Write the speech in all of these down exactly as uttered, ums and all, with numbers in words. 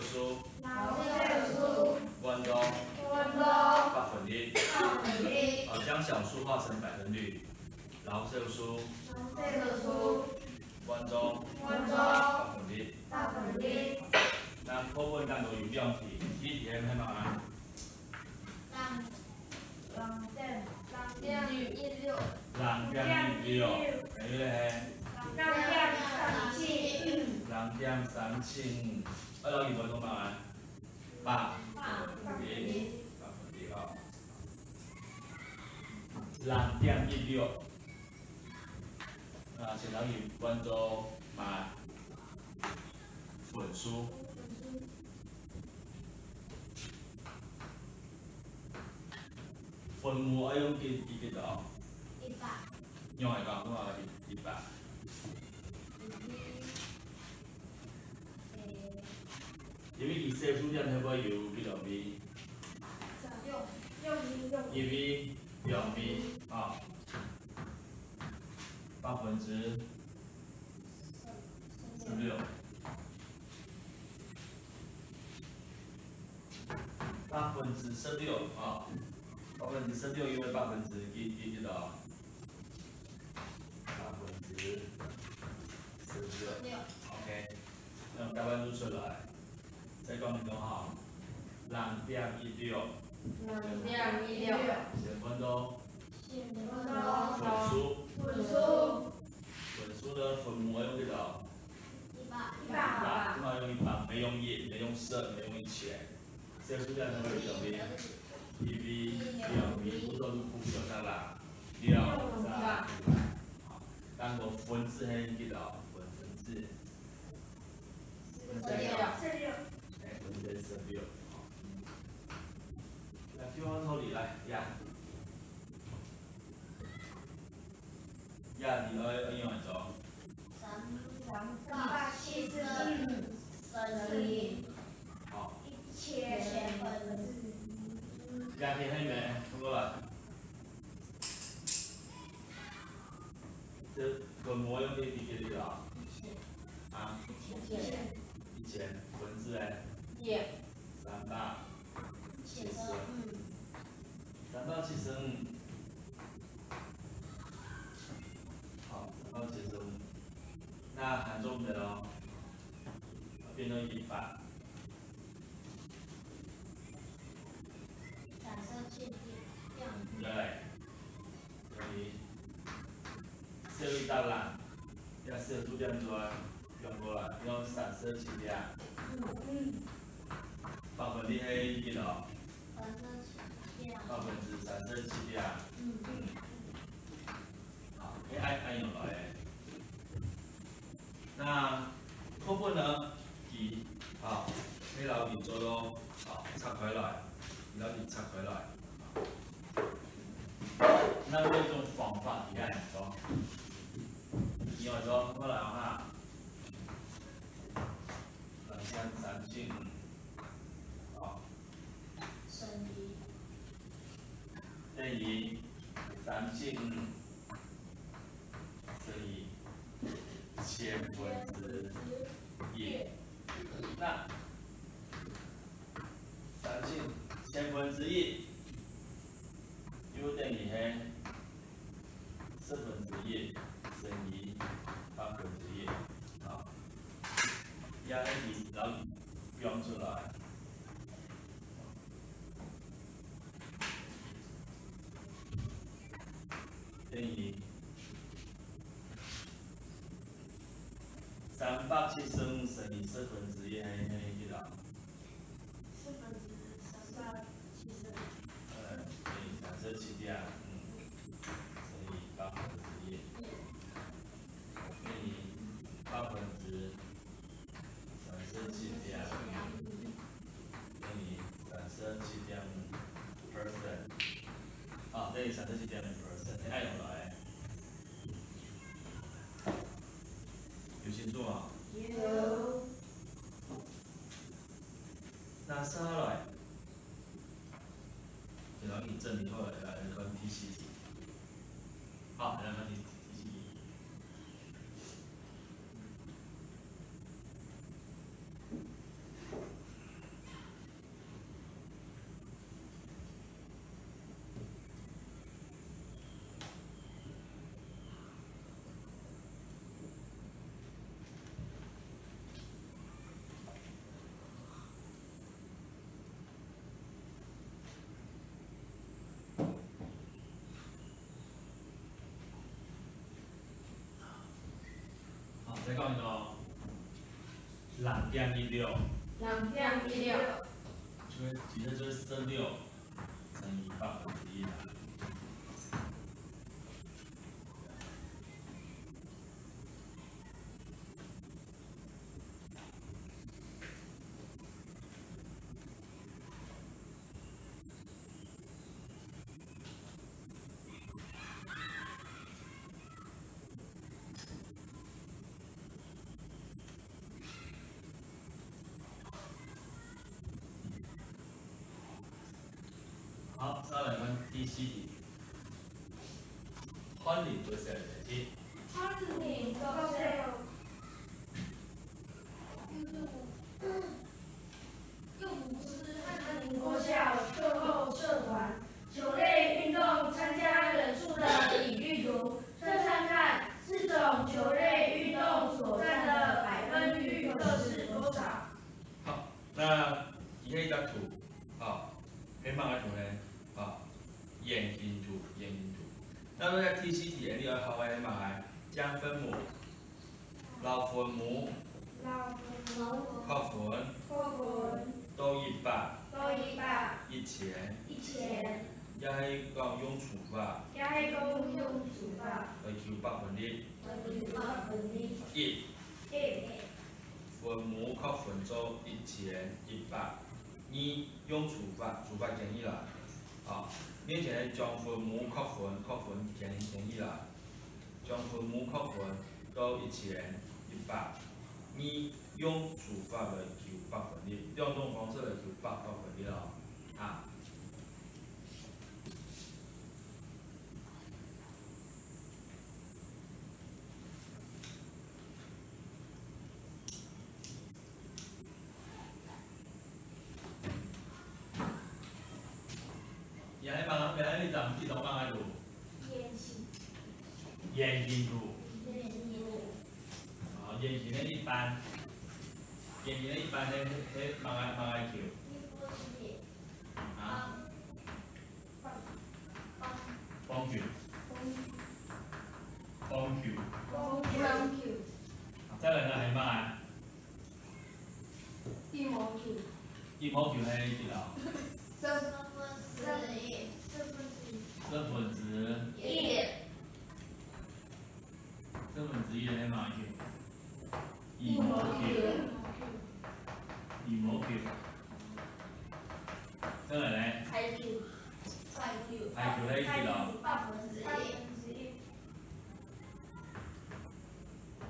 數，老小數，換做，換做，百分率，百分率，好，將小數化成百分率，老小數，老小數，換做，換做，百分率，百分率。那課本當中有兩題，第一題係麼个？ 零點，零點一六。零點一六，還有咧？零點三七五。零點三七五，啊，老師換做麼个？百分率，百分率啊。零點一六，啊，先老師換做麼个？分數。 分母愛用幾，幾，幾多？一百。仰會講分母愛一，一百？因為，誒，因為佢小數點下背有幾多位？兩，兩位，兩位。一位、兩位，啊，百分之十六。 百分之十六啊，百分之十六，因為百分之幾，幾，幾多？百分之十六。OK，該答案就出來。再講一遍哈，零點一六。零點一六。先換到，先換到，分數。分數。分數个分母愛用幾多？ 一百。一百。一百，這下用一百，沒用一，沒用十，沒用一千。小數點下背有兩位，一位、兩位，不都是不表達啦？兩百。好，該个分子係幾多？分，分子。分子。十六。哎，分子十六。好。那就按道理來，呀。 呀，你愛，愛仰般做？三，三百七十五乘以，好。一千分之一。呀，你還沒，不過來。這分母用幾，幾，幾多啊？一千。啊？一千。一千分之一。一。三百七十五。 三百七十五。好，三百七十五。該還做毋得哦，變到一百。三十七點。對。所以，小於答案，這小數點就愛用過來，用三十七點。嗯。百分率係幾多？ 三十七點。百分之三十七點。嗯。嗯。好，係恁，恁樣來个。該課本呢，佢，好，係摎佢做到，好，拆開來，摎佢拆開來。該有一種方法，佢愛仰般做？佢愛仰般做？過來哈。 零點三七五，好。乘以。等於三七五乘以千分之一。該三七五千分之一，就等於係 十分之一乘以百分之一，好，這下你摎佢放出來，等於三百七十五乘以十分之一，係，係幾多？ 十分之三百七十五。呃，乘以三十七點五，乘以百分之一，等於百分之三十七點五，等於三十七點五percent。啊，等於三十七點五percent，係恁樣來个。有清楚無？有。 該接下來，就摎佢整理好了，來看第四題。好，來看第，第四題。再講一個，零點一六。零點一六。就係，其實就係十六乘以百分之一啦。 好，再來看第四題。翰林國小个事情。翰林國小。 又不是翰林國小課後社團，球類運動參加人數的比率圖，算算看，四種球類運動所佔的百分率各是多少？好，那以下一張圖，好，係麼个圖呢？好，圓形圖，圓形圖。那麼在第四題，你愛考个係麼个？將分母 摎分母，摎分母，擴分，擴分，到一百，到一百，一千，一千，也係講用除法，也係講用除法，來求百分率，來求百分率，一，一，分母擴分做一千一百，二，用除法，除法建議啦，啊，面前係將分母擴分，擴分建，建議啦。 將分母擴分到一千一百，二，用除法來求百分率，兩種方式來求百，百分率哦。啊。 也係麼个，也係一張，一張麼个圖？圓形。圓形圖。圓形圖。哦，圓形个一半。圓形个一半係，係麼个，麼个球？啊？棒球。棒球。棒球。棒球。再來呢，還有麼个？ 羽毛球。羽毛球係幾多？十分之一。十分之一。十分之一。十分之一係麼个球？羽毛球。羽毛球。羽毛球。再來呢？排球。排球。排球係幾多？八分之一。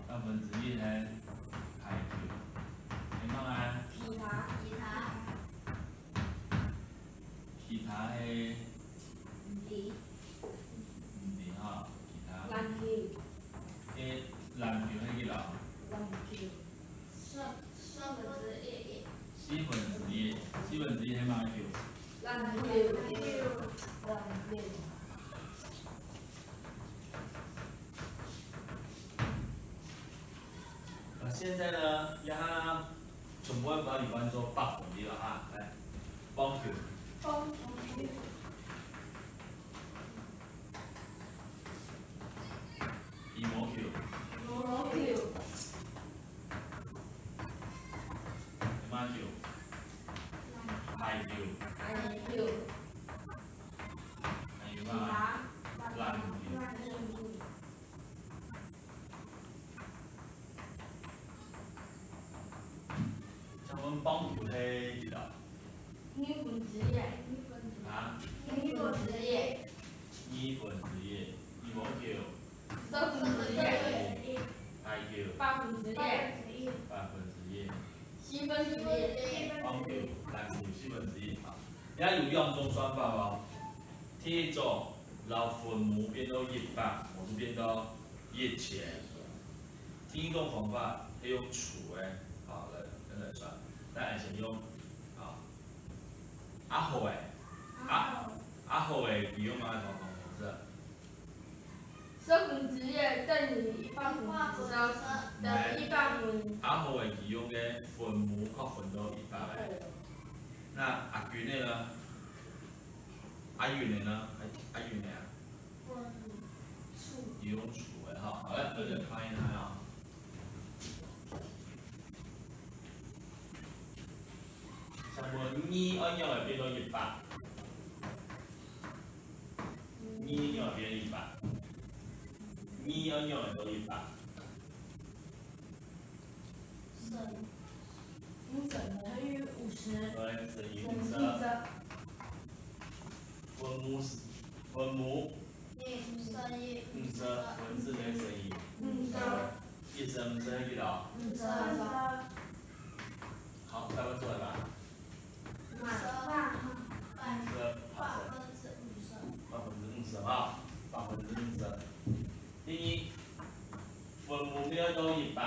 八分之一係排球。還有啊？吉他。吉他。吉他係？毋知。毋知吼，吉他。籃球。誒，籃球係幾多？籃球。十，十分之一。四分之一，四分之一係麼个球？籃球。籃球。 那現在呢，讓它全部把它換做百分率了哈，來，棒球。棒球。羽毛球。羽毛球。羽毛球。排球。排球。還有啊，籃球。籃球。 請問棒球係幾多？二分之一。啊？二分之一。二分之一。羽毛球？十分之一。排球？八分之一。八分之一。四分之一。棒球、籃球四分之一。好，這下有兩種算法哦。第一種，摎分母變到一百，無就變到一千。 第二種方法係用除个，好，來，來算。咱先用，好，阿豪个，阿，阿豪个，佢用麼个方法式啊？十分之一等於一百分之十，等於一百分。阿豪个佢用个分母擴分到一百个。那阿君个呢？阿云个呢？阿，阿云个啊？ 用除个哈，好，來，大家看一下啊。請問二愛仰般變到一百？二愛仰般變一百？二愛仰般變到一百？乘，乘以五十。對，乘以五十。乘以五十。分母是，分母。二乘以五十。五十，分子呢乘以。五十。一乘五十係幾多？五十。好，再問出來吧。 五十，五十，百分之五十。百分之五十哈，百分之五十。第二，分母愛到一百，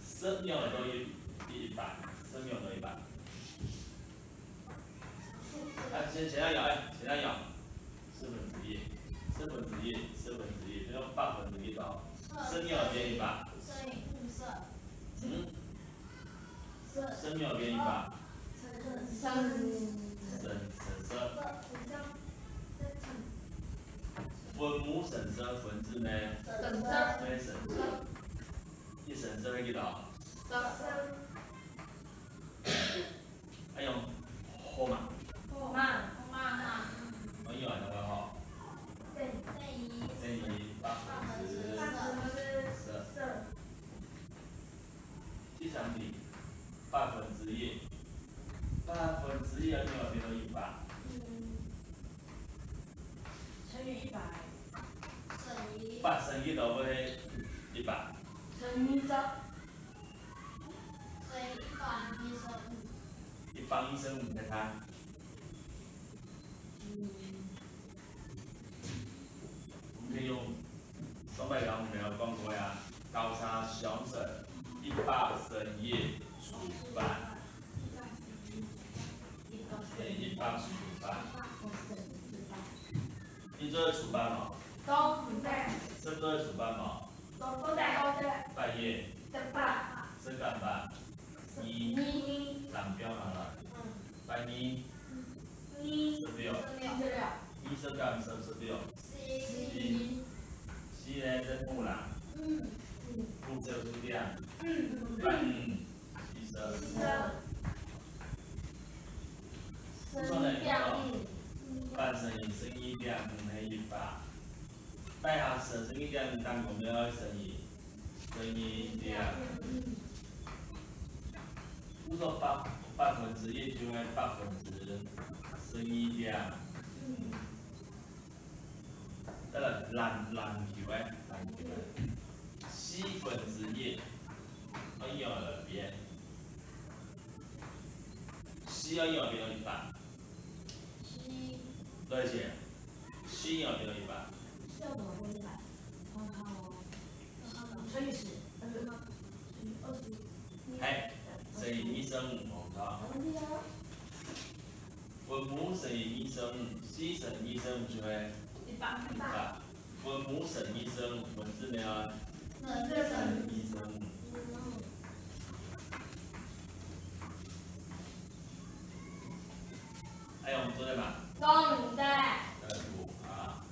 十愛到一，一百，十愛到一百。啊，先，先來搖，哎，先來搖。十分之一，十分之一，十分之一，就用百分之一哦。十愛變一百。乘以五十。嗯。 十愛變一百。乘，乘，乘十。分母乘十，分子呢？乘十。對，乘十。一乘十係幾多？十。愛用號碼。號碼。號碼。愛用哪個號？等於。等於百分之十。百分之十。 第三題，百分之一，百分之一愛仰般變到一百？嗯，乘以一百。乘以。百乘以幾多會一百？乘以十。乘以一百二十五。一百二十五，你看。 嗯。我們可以用，上擺有，我們有講過呀，交叉相乘，一百乘以除以八，乘以一百除以八。你做得除以八無？做毋得。做得除以八無？做毋得，做毋得。八一。十八。十減八。 二，二。三，放下來。嗯。八二。二。十六。十六。二十減十，十六。十一。十一。四呢，在木啦。嗯。五小數點。嗯。八五。二十。二十。不錯呢，乘以點五。八乘以十一點五係一百。 大家乘十一點五，當中愛乘以，乘以點五。故所百，百分之一就係百分之十一點五。再來，籃，籃球个，籃球个，四分之一，愛仰般來變？四愛仰般變到一百？ 四。對，是。四愛仰般變到一百？四愛仰般變到一百？我看看哦。乘以十，呃，乘以二十。嘿，乘以二十五，無錯。沒問題啊。分母乘以二十五，四乘以二十五就係一百。一百。 分母乘以二十五，分子呢？乘以二十五。還有做得嗎？做毋得。呃，不啊。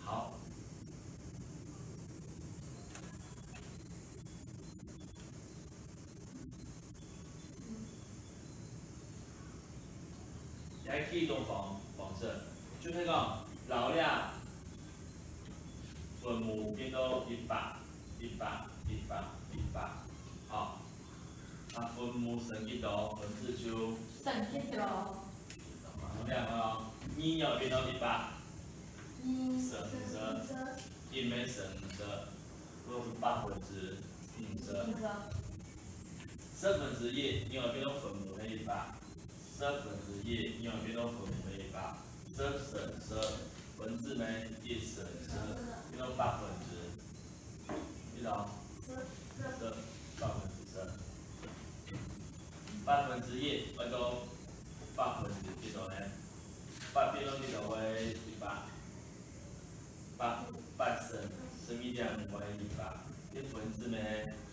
好。也係一種方，方式，就係講，摎這分母變到一百，一百，一百，一百，好。 啊，分母乘幾多，分子就乘幾多。好，這樣哦，二愛變到一百，二乘五十，一愛乘五十，就係百分之五十。五十。十分之一愛變到分母係一百，十分之一愛變到分母係一百，十乘十，分子呢，一乘十，變到百分之 幾多？十，十，百分之十。八分之一，愛到八分之幾多呢？八變到幾多會一百？八，八乘十一點五會一百。這分子呢，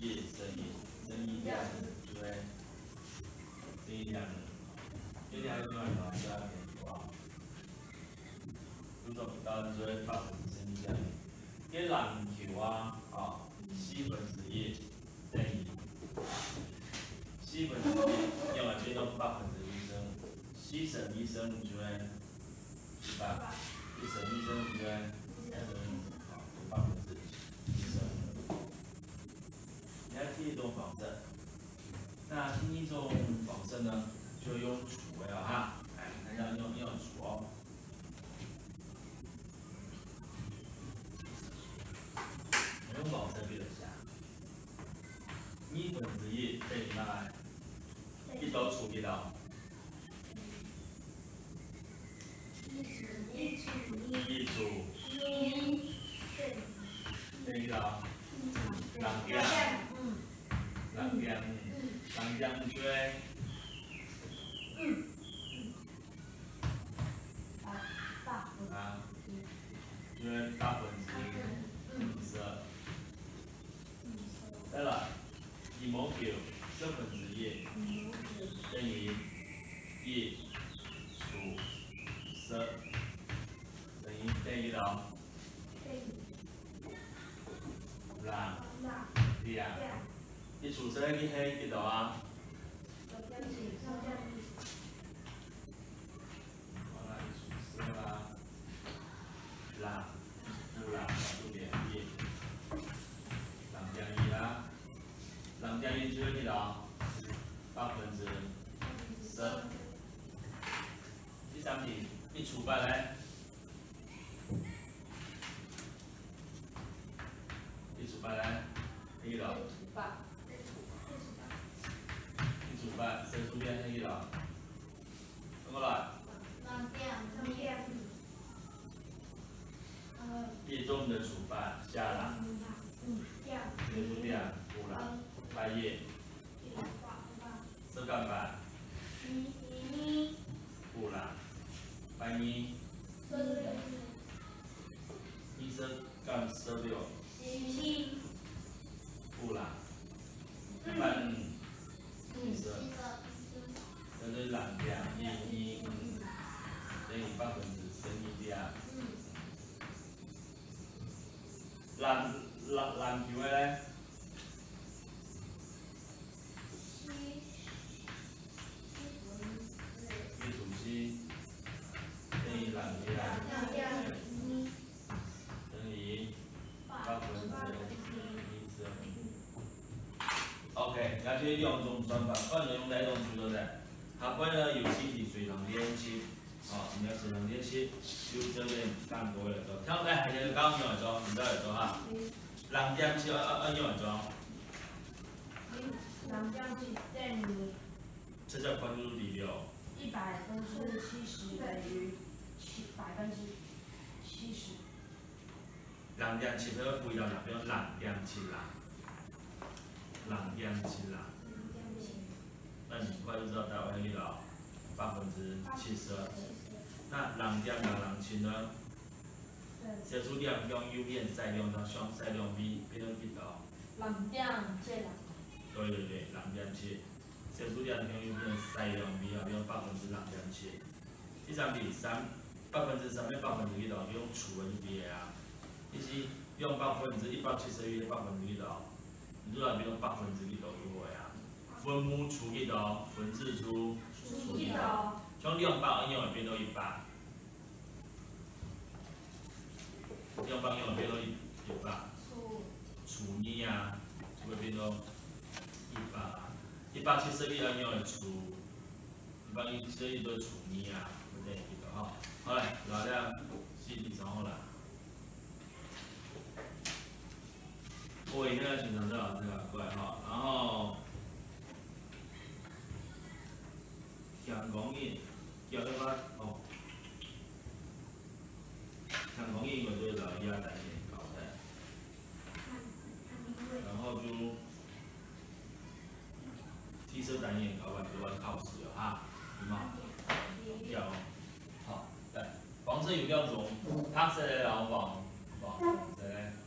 一乘以十一點五就會十一點五。這兩個就會拿出來，好不好？答案就係百分之二十一。該籃球啊，啊，四分之一等於四分之一，仰般變到百分之二十五？四乘二十五就係一百，一乘二十五就係二十五，啊，就百分之二十五。這係第一種方式。那第二種方式呢，就用除个啊，哈，哎，那要用，要除哦。 用方式比如下，二分之一等於哪个？一到除幾多？一除，一除二等於幾多？零點，零點五，零點五就係 百分之啊，因為百分之五十。再來，二毛九，十分之一等於一除十，等於，等於幾多？零。零。一除十係幾多啊？ 好啦，一除十啦，零，負零，零點一，零點一啦，零點一就係幾多？百分之十。第三題，一除八呢？一除八呢？係幾多？一除八。一除八，小數點係幾多？ 過來。零點二。呃，一中的除法，下啦。嗯，嗯，小數點，負零，八一。十減八。二，二。負零，八二。十六。二十減十六。十七。負零。 八五，四十，這係零點一二五，等於百分之十二點。籃，籃，籃球个呢？一除四，等於零點，等於 百分之二十五。OK，這就兩種算法，看你用哪一種去做呢？下背呢有四題隨堂練習，哦，你愛隨堂練習，有這邊看各位來做。聽，來，還有講仰般做，你再來做哈。零點七，愛，愛，愛仰般做？零點七等於，直接看就知了。一百分之七十等於七，百分之七十。 零點七，愛補一條，變零點七零。零點七零。那你很快就知道答案係幾多，百分之七十。那零點零零七呢？小數點向右片徙兩，向徙兩位，變成幾多？零點七零。對對對，零點七。 小數點向右片徙兩位啊，變百分之零點七。第三題，三，百分之三个百分之幾多？用除个就對了啊。你係用百分之一百七十一个百分之幾多？你就來變百分之幾多就好了啊。分母除幾多？分子除，除幾多？像兩百仰般會變到一百？ 兩百仰般會變到一，一百？除。除二啊，就會變到一百啊。一百七十一仰般會除，一百七十一就除二啊，會等於幾多吼？好，來，來，這四題上好啦。各位，現在請老師啊，過來吼，然後 香港人，叫做啥？哦，香港人應該就係來這單元搞个。然後就第四單元搞完就要考試了哈，有嗎？要哦。好，來，黃色有兩種，白色个，然後黃，黃，黃色个。